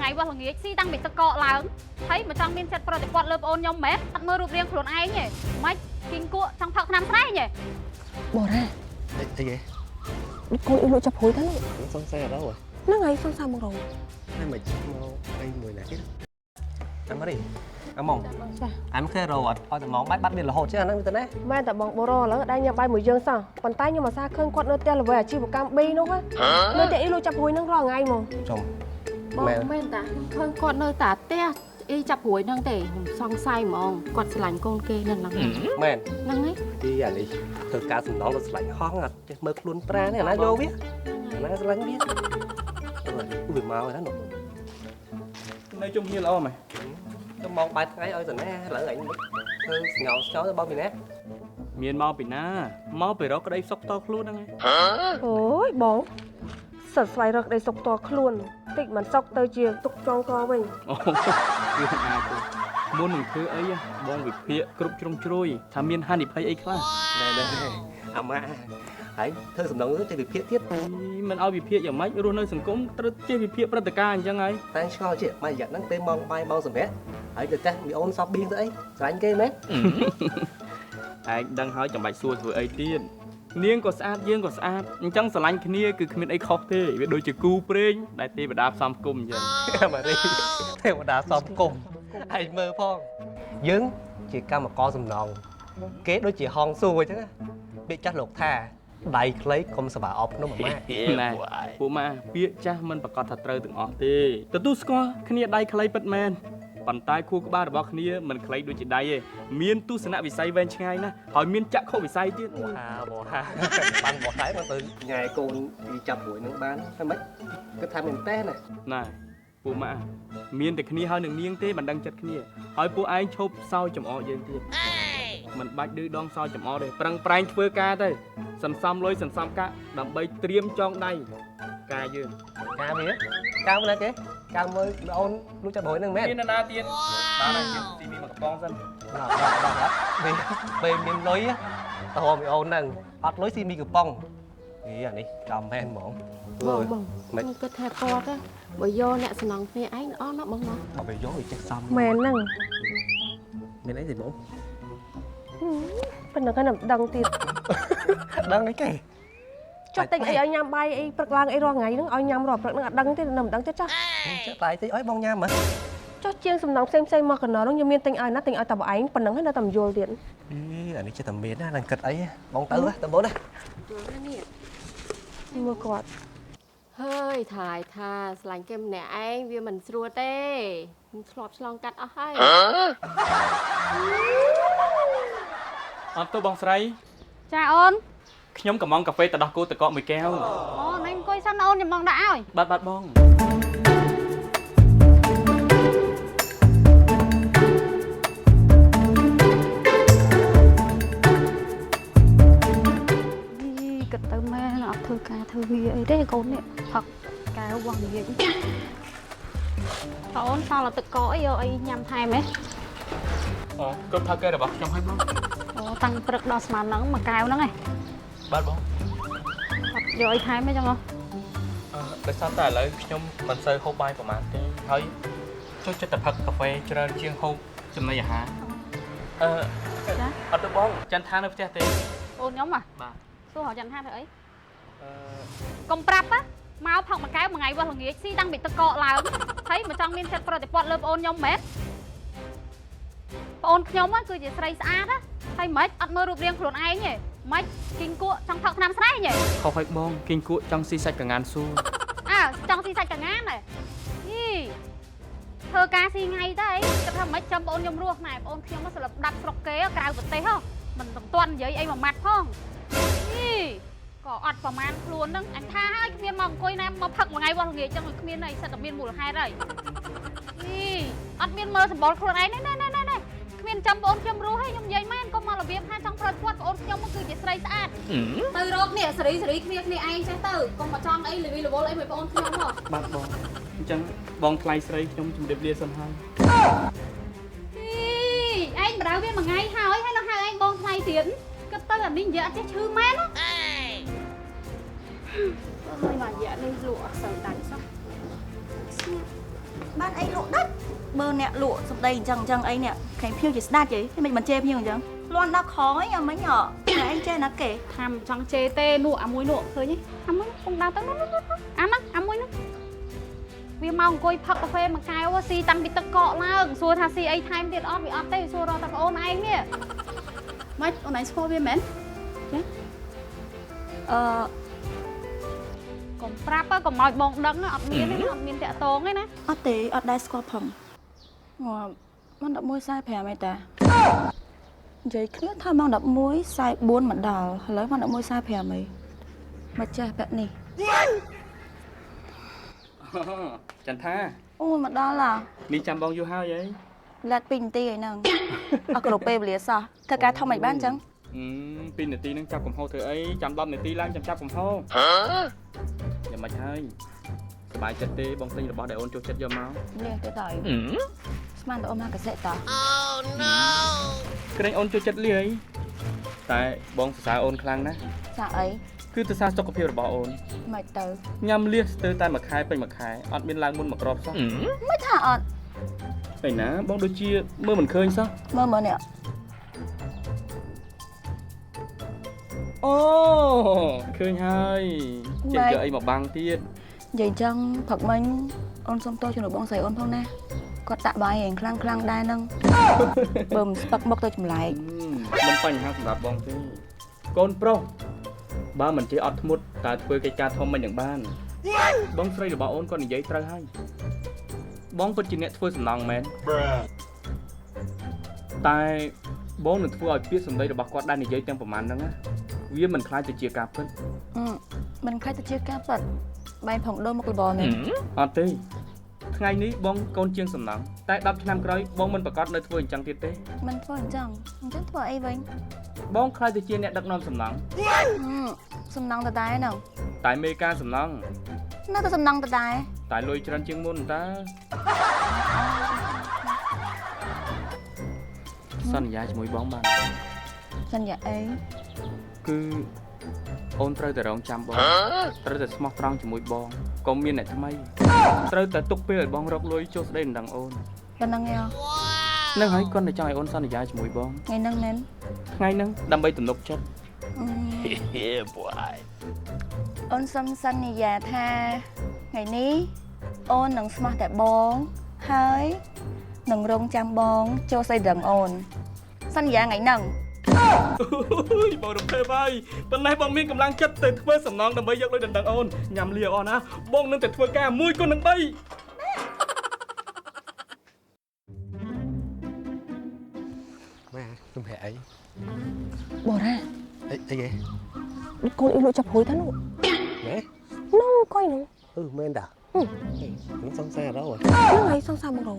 ថ្ងៃវាស់ល្ងាចស៊ីតាំងពីទឹកកកឡើងហើយមកចង់មានចិត្តប្រតិបត្តិលើប្អូនខ្ញុំមែនអត់មើលរូបរាងខ្លួនឯងទេម៉េចគីងគក់ចង់ផឹកថ្នាំស្រែងទេ បូរ៉ា អីគេ កូនអ៊ីលក់ចាប់ព្រួយទៅ សង្ស័យអត់ដល់ ហ្នឹងហើយសង្សារមករង ហើយមិនមកអីមួយណាទៀតអាម៉ារីអាម៉ង ចា អាមឃើរអត់ឲ្យតែម៉ងបាយបាត់មានរហូតចេះអាហ្នឹងទៅណា មែនតែបងបូរ៉ឥឡូវដែរញ៉ាំបាយមួយយើងសោះប៉ុន្តែខ្ញុំអាសាឃើញគាត់នៅផ្ទះល្វីអាជីវកម្ម B នោះនៅផ្ទះអ៊ីលក់ចាប់ព្រួយហ្នឹងរាល់ថ្ងៃហ្មង ចំ បងមែនតាខ្ញុំឃើញគាត់នៅតាផ្ទះអ៊ីចាប់ព្រួយហ្នឹងទេខ្ញុំសង្ស័យហ្មងគាត់ស្រឡាញ់កូនគេនឹងហ្នឹង មែន ហ្នឹងឯង ទីអានេះធ្វើការសំណងទៅស្រឡាញ់ហងអត់ចេះមើលខ្លួនប្រានេះអាណាយកវាអាណាស្រឡាញ់វាអូវាមកហើយណា នៅជុំគ្នាល្អម៉េច ទៅម៉ងបាយថ្ងៃឲ្យតាណាឥឡូវអញធ្វើស្ងោស្ងោទៅបងពីណា មានមកពីណាមកពីរកក្តីសុខតខ្លួនហ្នឹងឯង អូយបងសិតស្វែងរកក្តីសុខតខ្លួនតិចមិនសុខទៅជាទុកចងកវិញ អូគឺអាចទេមុននឹងធ្វើអីបងវិភាគគ្រប់ជ្រុងជ្រោយថាមានហានិភ័យអីខ្លះ ណែណែអាម៉ាហើយធ្វើសំណងទៅវិភាគទៀត មិនឲ្យវិភាគយ៉ាងម៉េចរស់នៅសង្គមត្រូវចេះវិភាគព្រឹត្តិការណ៍អញ្ចឹងហើយ តែឆ្ងល់ជាមួយរយៈហ្នឹងពេលម៉ោងបាយម៉ោងសម្រាប់ហើយទៅចាស់មីអូនសពបៀងទៅអីស្រឡាញ់គេមែន ឯងដឹងហើយចាំបាច់សួរធ្វើអីទៀតនាងក៏ស្អាតយើងក៏ស្អាតអញ្ចឹងស្រឡាញ់គ្នាគឺគ្មានអីខុសទេវាដូចជាគូព្រេងដែលទេវតាផ្សំគុំអញ្ចឹង ម៉ារីទេវតាសំគុំឯងមើលផងយើងជាកម្មករសំណងគេដូចជាហងសួរអញ្ចឹងពាក្យចាស់លោកថាដៃខ្លីកុំសបាអបភ្នំអាម៉ា ណែពួកម៉ាពាក្យចាស់មិនប្រកាសថាត្រូវទាំងអស់ទេទទួលស្គាល់គ្នាដៃខ្លីពិតមែនប៉ុន្តែខួរក្បាលរបស់គ្នាមិនខ្លីដូចជាដៃទេមានទស្សនវិស័យវែងឆ្ងាយណាស់ហើយមានចក្ខុវិស័យទៀត បោហាបោហាបានបោះហើយមកទៅញ៉ែកូនទីចាប់រួយនឹងបានតែមិនគិតថាមែនទេណា ណែពួកម៉ាមានតែគ្នាហើយនឹងនាងទេមិនដឹងចិត្តគ្នាហើយពួកឯងឈប់សោយចំអកយើងទៀតមិនបាច់ឌឺដងសោយចំអកទេប្រឹងប្រែងធ្វើការទៅសន្សំលុយសន្សំកាក់ដើម្បីត្រៀមចងដៃការយើង ការវាការមើលគេការមើលអូនលូកចាប់រួយនឹងមែន មានណាទៀតបានហើយយើងទីមីមកកំប៉ុងសិន ដល់ដល់ដល់ពេលមានលុយទៅមីអូនហ្នឹងអត់លុយស៊ីមីកំប៉ុងអីអានេះចំមែនហ្មង បងបងខ្ញុំគិតថាគាត់បើយកអ្នកសំណងគ្នាឯងល្អណាស់បងណា បើไปយកវាចេះសំ មែនហ្នឹង មានអីទេបង ប៉ុណ្ណឹងហ្នឹងមិនដឹងទៀត ដឹងអីគេ ចុះទិញអីឲ្យញ៉ាំបាយអីព្រឹកឡើងអីរាល់ថ្ងៃហ្នឹងឲ្យញ៉ាំរាល់ព្រឹកហ្នឹងអត់ដឹងទេនៅមិនដឹងទេចាស់ ចេះតែតិចអីបងញ៉ាំហ៎ ចុះជាងសំណងផ្សេងផ្សេងមកកណ្ដោហ្នឹងខ្ញុំមានទិញឲ្យណាទិញឲ្យតែបងឯងប៉ុណ្ណឹងហើយនៅតែមិនយល់ទៀត អីអានេះចេះតែមានណានឹងគិតអីបងទៅទៅបងណា យល់ណានេះ មើលគាត់ ហើយថាយថាស្រឡាញ់គេម្នាក់ឯងវាមិនស្រួលទេខ្ញុំធ្លាប់ឆ្លងកាត់អស់ហើយ អត់ទៅបងស្រី ចាអូន ខ្ញុំកំងកាហ្វេទៅដោះគោតកកមួយកែវ អូណែអង្គុយសិនអូនខ្ញុំមកដាក់ឲ្យ បាទបាទបង គិតទៅមែនអត់ធ្វើការធ្វើងារអីទេកូននេះផឹកកែវវាស់និយាយអូនសល់តែទឹកកកអីយកអីញ៉ាំថែមហ៎ អូគ្រប់ថៅកែរបស់ខ្ញុំហើយបង អូតាំងព្រឹកដល់ស្មានហ្នឹងមួយកែវហ្នឹងឯង បាទបង អត់យកអីថែមទេចឹងហ៎ អឺដោយសារតែឥឡូវខ្ញុំមិនសូវហូបបាយប្រហែលទេហើយចូលចិត្តតែផឹកកាហ្វេច្រើនជាងហូបចំណីអាហារអឺ ចា អត់ទៅបងចន្ទថានៅផ្ទះទេ អូនខ្ញុំហ៎ បាទ សួរហៅចន្ទថាធ្វើអី អឺ កុំប្រាប់ណាមកផឹកមួយកែវមួយថ្ងៃវាស់ល្ងាចស៊ីតាំងពីទឹកកកឡើងហើយមកចង់មានចិត្តប្រតិបត្តិលើប្អូនខ្ញុំមែនប្អូនខ្ញុំគឺជាស្រីស្អាតណាហើយមិនអត់មើលរូបរាងខ្លួនឯងទេមិនគីងគក់ចង់ផឹកថ្នាំស្រែងទេ ខុសហើយបងគីងគក់ចង់ស៊ីសាច់កងានសួរ អើចង់ស៊ីសាច់កងានហ៎យីធ្វើការស៊ីថ្ងៃទៅអីគិតថាមិនចាំប្អូនខ្ញុំរស់ណែប្អូនខ្ញុំស្លាប់ដាប់ស្រុកគេក្រៅប្រទេសហ៎មិនទាន់និយាយអីមួយម៉ាត់ផងយីក៏អត់ប្រមាណខ្លួនហ្នឹងអញថាហើយគ្មានមកអង្គុយណាមកផឹកមួយថ្ងៃវាស់ល្ងាចចឹងគ្មានអីសិតតែមានមូលហេតុហើយយីអត់មានមើលសម្បុរខ្លួនឯងណែណែណែណែគ្មានចាំប្អូនខ្ញុំរស់ហើយខ្ញុំនិយាយមែនកុំមករបៀបថាចង់ប្រត់គាត់ប្អូនខ្ញុំគឺជាស្រីស្អាតទៅរកនេះសេរីសេរីគ្នាគ្នាឯងចេះទៅកុំមកចង់អីលវីលវល់អីមួយប្អូនខ្ញុំហ៎ បាទបងអញ្ចឹងបងថ្លៃស្រីខ្ញុំជម្រាបលាសិនហើយ អីឯងបដៅវាមួយថ្ងៃហើយហើយនៅហៅឯងបងថ្លៃទៀតគិតទៅអានេះនិយាយអត់ចេះឈឺមែនណា ហើយមករយៈនេះលក់អត់សូវដាច់សោះស្ងាត់ បានអីលក់ដាច់បើអ្នកលក់សម្ដីអញ្ចឹងអញ្ចឹងអីនេះខែងភ្ញៀវជាស្ដាច់ហីមិនមិនជេរភ្ញៀវអញ្ចឹងលន់ដល់ក្រោយអាមិញហ៎តែឯងចេះណាគេ ថាមិនចង់ជេរទេនោះអាមួយនោះឃើញទេអាមួយនោះពងដើរទៅនោះនោះនោះអាហ្នឹងអាមួយនោះវាមកអង្គុយផឹកកាហ្វេមួយកែវស៊ីតាំងពីទឹកកកឡើងសួរថាស៊ីអីថែមទៀតអត់វាអត់ទេសួររកតែប្អូនឯងនេះ ម៉េចអូនឯងស្គាល់វាមែនចាអឺ កុំប្រាប់កុំឲ្យបងដឹងអត់មានទេអត់មានតាក់តងទេណា អត់ទេអត់ដែរស្គាល់ផងងាប់ម៉ោង11:45ឯតានិយាយគ្នាថាម៉ោង11:44មកដល់ឥឡូវម៉ោង11:45អីមកចេះបែបនេះ ចន្ទថា អូមកដល់ឡា នេះចាំបងយូរហើយអី លាត់2នាទីអីហ្នឹងអត់គ្រប់ពេលវេលាសោះធ្វើការធំមិនបានអញ្ចឹង 2នាទីហ្នឹងចាប់កំហុសធ្វើអីចាំ10នាទីឡើងចាំចាប់កំហុសយ៉ាងម៉េចហើយសប្បាយចិត្តទេបងទិញរបស់ដែលអូនចូលចិត្តយកមក នេះទៅដល់ស្មានតអូនមកកសិតត Oh no ក្រែងអូនចូលចិត្តលីអីតែបងសរសើរអូនខ្លាំងណាស់ ចាអី គឺសរសើរសុខភាពរបស់អូន មិនទៅ ញ៉ាំលៀសស្ទើរតែមួយខែពេញមួយខែអត់មានឡើងមុនមួយគ្រាប់សោះ មិនថាអត់ ឯណាបងដូចជាមើលមិនឃើញសោះ មើលមើលនេះ អូឃើញហើយចេះយកអីមកបាំងទៀត និយាយចឹងផឹកមិញអូនសុំទោសជំនួសបងស្រីអូនផងណាគាត់តាក់បាយឯងខ្លាំងខ្លាំងដែរហ្នឹងបើមិនស្ពឹកមុខទៅចម្លែក មិនបញ្ហាសម្រាប់បងទេកូនប្រុសបើមិនចេះអត់ធ្មត់តើធ្វើកិច្ចការធំមិននឹងបានបងស្រីរបស់អូនគាត់និយាយត្រូវហើយបងពិតជាអ្នកធ្វើសំណងមែនតែបងនឹងធ្វើឲ្យពាក្យសម្ដីរបស់គាត់ដែលនិយាយទាំងប្រមាណហ្នឹងណាវាមិនខ្លាចទៅជាការពិត មិនខ្លាចទៅជាការពិតបែនផងដូរមុខរបរមែន អត់ទេថ្ងៃនេះបងកូនជាងសំណងតែ10ឆ្នាំក្រោយបងមិនប្រកាសនៅធ្វើអញ្ចឹងទៀតទេ មិនធ្វើអញ្ចឹងអញ្ចឹងធ្វើអីវិញ បងខ្លាចទៅជាអ្នកដឹកនាំសំណង សំណងដដែលហ្នឹង តែមេការសំណង នៅតែសំណងដដែល តែលុយច្រើនជាងមុនតើសន្យាជាមួយបងបាន សន្យាអី គឺអូនត្រូវតែរងចាំបងត្រូវតែស្មោះត្រង់ជាមួយបងកុំមានអ្នកថ្មីត្រូវតែទុកពេលឲ្យបងរកលុយចូលស្ដីដណ្ដឹងអូន ប៉ុណ្្នឹងឯង នឹងហើយគាត់តែចង់ឲ្យអូនសន្យាជាមួយបង ថ្ងៃហ្នឹងមែន ថ្ងៃហ្នឹងដើម្បីទំនុកចិត្ត អូនសុំសន្យាថាថ្ងៃនេះអូននឹងស្មោះតែបងហើយនឹងរងចាំបងចូលស្ដីដណ្ដឹងអូនសន្យាថ្ងៃហ្នឹង បងរំភើបហើយប៉ុន្តែបងមានកម្លាំងចិត្តទៅធ្វើសំណងដើម្បីយកលុយដណ្ដឹងអូនញ៉ាំលាអស់ណាបងនឹងទៅធ្វើការ1គុណនឹង3 ម៉ែខ្ញុំប្រាប់អី បរ៉ា អីអីគេ កូនអ៊ីលក់ចាប់រួយទៅនោះ ណែ នោះកុយនោះ អឺមែនតាខ្ញុំសង្សាររោ ហ្នឹងហើយសង្សារបងរោ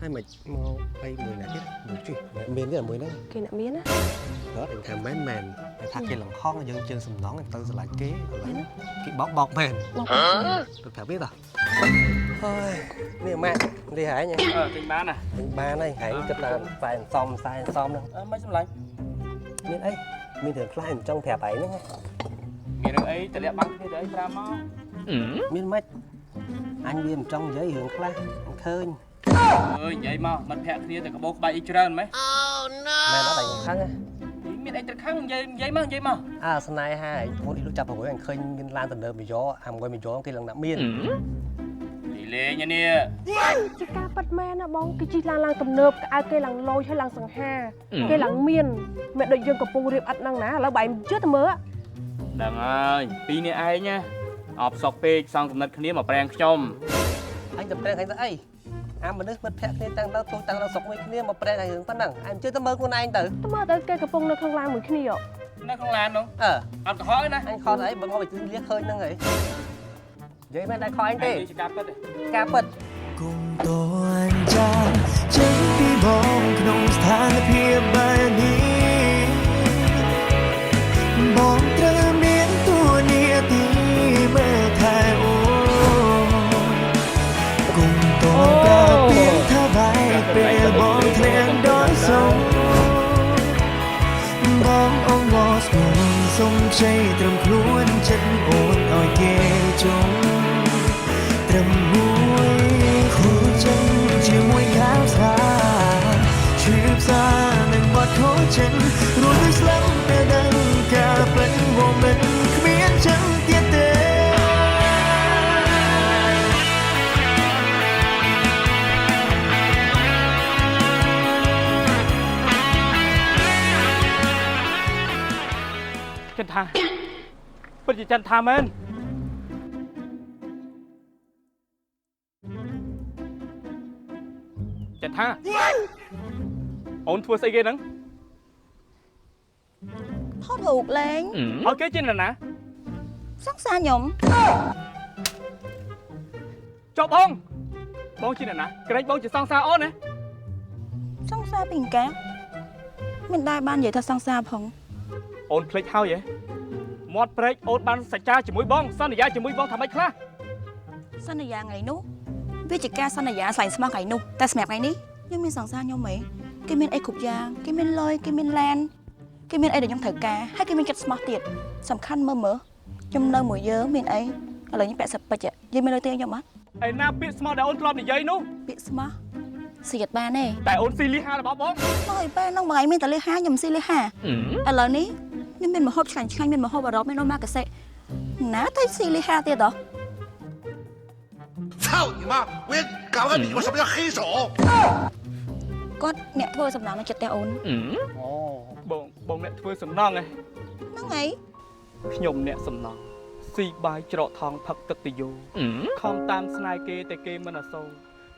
ហើយមិនមកអីមួយណាទៀតមួយជួយមានទៀតមួយហ្នឹង គេអ្នកមានណា អត់ថាមែនមែនតែថាគេលង្ខងយើងជើងសំណងទៅស្រឡាញ់គេឥឡូវគេបោកបោកមែនទៅប្រាប់វាតោះហើយនេះម៉ាក់នេះហែង ទិញបានណា ទិញបានហើយហែងគិតថាខ្សែសំខ្សែសំហ្នឹង មិនសម្លាញ់ មានអីមានរឿងខ្លះខ្ញុំចង់ប្រាប់ឯងហ្នឹង មានរឿងអីតលាក់បាំងគ្នាទៅអីប្រាប់មក មានម៉េចអញវាមិនចង់និយាយរឿងខ្លះអញឃើញ អើយនិយាយមកមិត្តភក្តិគ្នាទៅកបោក្បាច់អីច្រើនម៉េះ Oh no មែនអត់ឯងខឹង មានអីត្រូវខឹងនិយាយនិយាយមកនិយាយមក អើស្នេហាឯងអូនអ៊ីលុចាប់ប្រងអញឃើញមានឡានទំនើបមួយយ៉អាមួយមួយយ៉គេឡើងដាក់មាន និយាយលេងនេះ ជាការប៉ັດមែនណាបងគេជិះឡានឡើងទំនើបក្អៅគេឡើងលយហើយឡើងសង្ហាគេឡើងមានមិនដូចយើងកំពុងរៀបអត់ហ្នឹងណាឥឡូវបែរជឿទៅមើល ដឹងហើយពីរនេះឯងណាអបសក់ពេកសងកំណត់គ្នាមកប្រាំងខ្ញុំ អញទៅប្រាំងអញទៅអីអាមនុស្សមិត្តភក្តិគ្នាតាំងដល់ទូតាំងដល់ស្រុកមួយគ្នាមកប្រែកឲ្យរឿងប៉ុណ្ណឹងអញជឿទៅមើលខ្លួនឯងទៅ ទៅមើលទៅគេកំពុងនៅក្នុងឡានមួយគ្នា នៅក្នុងឡាននោះ អឺ អត់កុហកទេណា អញខកអីបើមកពីលៀសឃើញហ្នឹងហីនិយាយមែនតែខកអញទេ ជាការពិត ការពិត គុំតអញចាំចេញពីបងក្នុងស្ថានភាពបែបនេះបងត្រូវមានតួនាទីមើលថែអូគុំតប្រាប់ពីថាបែកពេលបងធ្លាក់ដោយសុំបងអងវស្គមសុំជ័យត្រឹមខ្លួនចិត្តអូនឲ្យគេជុំត្រឹមមួយគូ ថាពិតជាចន្ទថាមែនចន្ទថាអូនធ្វើស្អីគេហ្នឹង ថតរូបលេង ឲ្យគេជានរណា សង្សារខ្ញុំ ចុះបងបងជានរណាក្រែងបងជាសង្សារអូនណា សង្សារពីអង្ការមិនដែលបាននិយាយថាសង្សារផង អូនភ្លេចហើយហ៎មាត់ព្រែកអូនបានសច្ចាជាមួយបងសន្យាជាមួយបងថាម៉េចខ្លះ សន្យាថ្ងៃនោះវាជាការសន្យាស្លាញ់ស្មោះថ្ងៃនោះតែសម្រាប់ថ្ងៃនេះខ្ញុំមានសង្សារខ្ញុំហីគេមានអីគ្រប់យ៉ាងគេមានលុយគេមានឡានគេមានអីដែលខ្ញុំត្រូវការហើយគេមានចិត្តស្មោះទៀតសំខាន់មើលមើលខ្ញុំនៅមួយយើងមានអីឥឡូវខ្ញុំពាក់សិបពេជ្រយើងមានលុយទេខ្ញុំអត់ ឯណាពាក្យស្មោះដែលអូនធ្លាប់និយាយនោះ ពាក្យស្មោះសៀតបានទេ តែអូនស៊ីលីហារបស់បង មកឲ្យពេលហ្នឹងមួយថ្ងៃមានតែលេហាខ្ញុំស៊ីលេហាឥឡូវនេះខ្ញុំមានម្ហូបឆ្ងាញ់ឆ្ងាញ់មានម្ហូបអឺរ៉ុបមានអូម៉ាកាសេណាទៅស៊ីលេហាទៀតហ៎ 操你妈！我也搞个你，我什么叫黑手？ គាត់អ្នកធ្វើសំណងនៅចិត្តផ្ទះអូន អូបងបងអ្នកធ្វើសំណងឯង ហ្នឹងហើយ ខ្ញុំអ្នកសំណងស៊ីបាយច្រកថងផឹកទឹកទយោខំតាមស្នេហ៍គេតែគេមិនអសូរ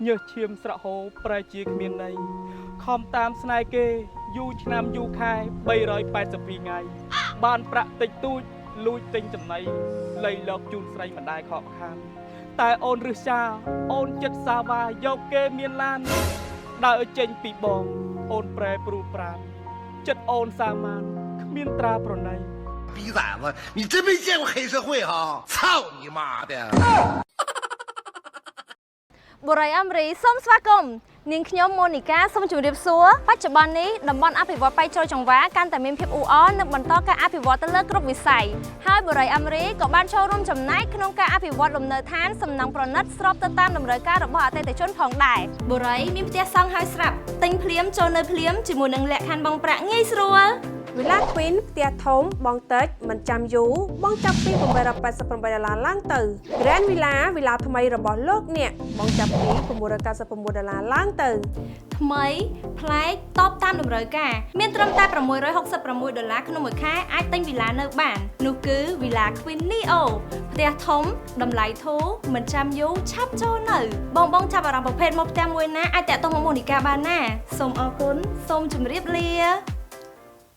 ញើសឈាមស្រក់ហូរប្រែជាគ្មានន័យខំតាមស្នេហ៍គេយូរឆ្នាំយូរខែ382ថ្ងៃបានប្រាក់តិចតួចលួចទិញចំណីលៃលកជូនស្រីមិនដែលខកខានតែអូនរឹសចាអូនចិត្តសាវ៉ាយកគេមានឡានដើរចេញពីបងអូនប្រែប្រួលប្រានចិត្តអូនសាមានគ្មានត្រាប្រណី 逼崽子，你真没见过黑社会哈！操你妈的！ បុរីអាមរីសូមស្វាគមន៍នាងខ្ញុំម៉ូនីកាសូមជម្រាបសួរបច្ចុប្បន្ននេះតំបន់អភិវឌ្ឍបៃជ្រោយចង្វាកាន់តែមានភាពអ៊ូអរនិងបន្តការអភិវឌ្ឍទៅលើគ្រប់វិស័យហើយបុរីអាមរីក៏បានចូលរួមចំណែកក្នុងការអភិវឌ្ឍលំនៅឋានសំណង់ប្រណិតស្របទៅតាមតម្រូវការរបស់អតិថិជនផងដែរបុរីមានផ្ទះសង់ហើយស្រាប់ទិញភ្លាមចូលនៅភ្លាមជាមួយនឹងលក្ខខណ្ឌបង់ប្រាក់ងាយស្រួល វិឡា Queen ផ្ទះធំបងតិចមិនចាំយូរបងចាប់ពី888ដុល្លារឡើងទៅ Grand Villa វិឡាថ្មីរបស់លោកអ្នកបងចាប់ពី999ដុល្លារឡើងទៅ ថ្មីប្លែកតបតាមតម្រូវការមានត្រឹមតែ666ដុល្លារក្នុងមួយខែអាចទិញវីឡានៅបាននោះគឺវីឡា Queen Neo ផ្ទះធំតម្លៃធូរមិនចាំយូរឆាប់ចូលនៅបងបងចាប់អារម្មណ៍ប្រភេទមកផ្ទះមួយណាអាចតាក់ទងមកម៉ូនីកាបានណាសូមអរគុណសូមជម្រាបលា។